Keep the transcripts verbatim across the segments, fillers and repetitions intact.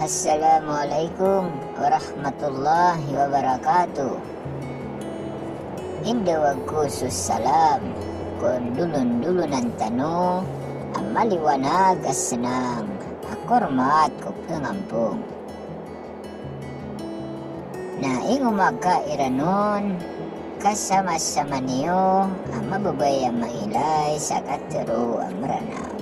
Assalamu alaikum warahmatullahi wabarakatuh. Indawag ko so salam ko dolondolonan tano a maliwanag a senang a kormat ko pengampong. Na ingoma ka iran on, kasamasama niyo a mababaya mangilay sa katero a Meranaw.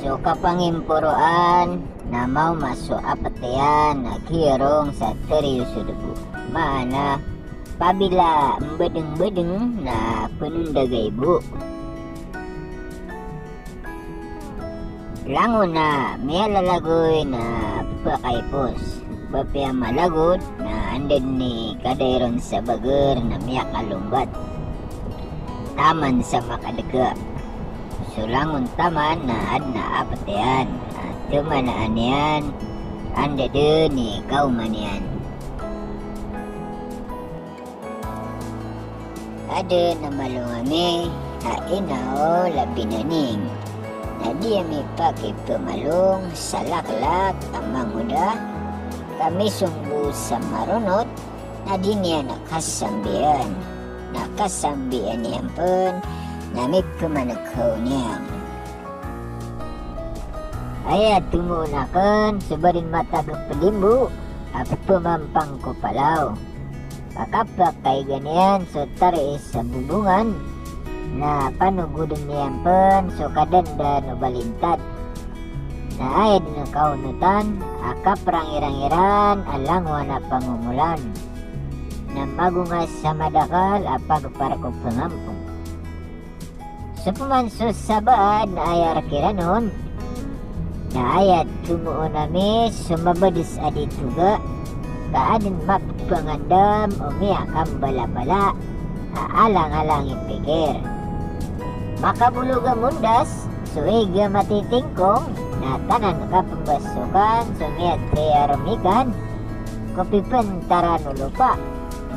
So kapangimporoan na maoma so apetean a kiyarong sa tariyo so debo. Maana, pabila mbedengbedeng na penondagay bo. Langon a miyalalagoy na pekaipos, ba piya malagod na anda den i kadai ron sa bager na miyakalombat. Taman sa makadega. So langon taman na aden a apetean a temanaan iyan, anda den i kaoma niyan. Aden a malong ami a inaol a binaning. Na di ami pakipemalong sa laklak a mangoda, ka misombo sa maronot, na di niyan a kasambian. Na kasambian iyan pen, na mipemanekaw niyan. Aya tomoon aken so ba den matag a pelimbo a pepemampang ko palaw. Ka kapakaiga niyan so tariis a bobongan, na panogoden iyan pen so kadandan o balintad. Na aya den a kaonotan a kaprangirang iran a langowan a pangomolan. Na magongas a madakel a pagpar ko pengampong. So peman so sabaad na aya rek iran on, na aya tomoon ami so mabades a di toga, ka aden mapepangandam o miyakambalabala a alangalang i pikir. Makabolog a mondas so ig a matitingkong, na tanan kapembasokan so miyathay a romikan ko pipantaran o lopa.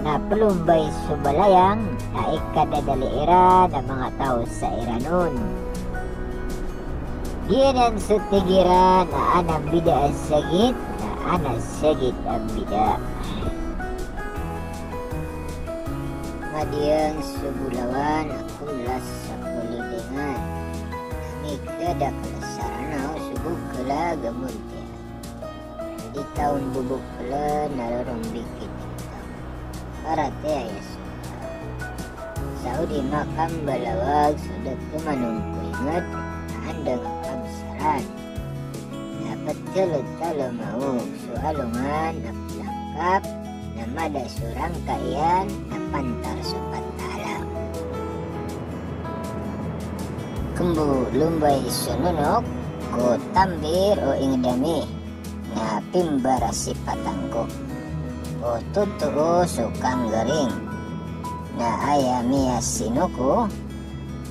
Na pelombay so balayang a ikadadali iran a manga taw sa iran on. Giyanan so tig iran a ana mbida a sagit, na ana sagit a mbida. Madiyang so bolawan a komlas sa kolidingan. Mikadakel sa Ranaw so bokelag a montiyan. Di taw mbobokelen a rorombikit i taw. Paratiyaya so taw. Sa o di makambalawag so da tomanong ko inged a andang a kabsaran. Na petelo-telo maog so alongan a pelangkap, na mada so rangka iyan a pantar so patalang. Kembo lombay so nonok ko tambir o inged ami. Na pimbaras i patangko o totoo so kanggaring. Na aya miyasinoko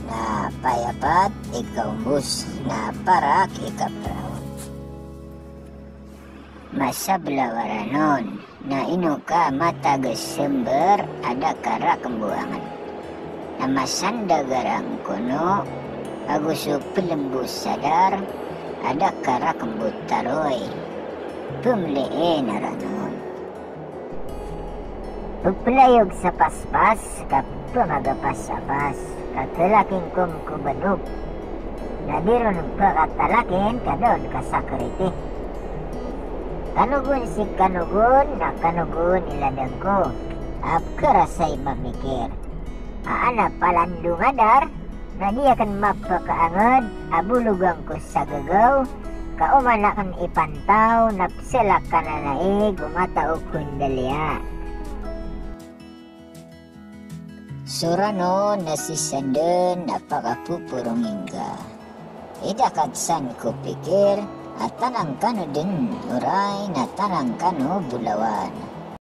na payapat i kaombos, na parak i kapraw. Masablaw a ranon. Na ino ka matag a sember a da ka rakembo anged. Na masandag a rangkono ago so pelembo sa dar a da ka rakembo taroy. Pemlien a ranon. Pepelayog sa paspas ka pemagapas-apas ka kelakin kom ko banog. Na di ron pekatalakin ka da on kasakriti. Kanogon si kanogon, na kanogon i ladang ko a pekerasay mamikir. A ana palandong a dar, na di aken mapekaanged a bologan ko sa gagaw, ka oman aken ipantaw na peselakan a naig o mata o kondaliya. So ranon na sisanden a pakapoporong ingka. Idakat san ko pikir a tanang kano den oray na tanang kano bolawan.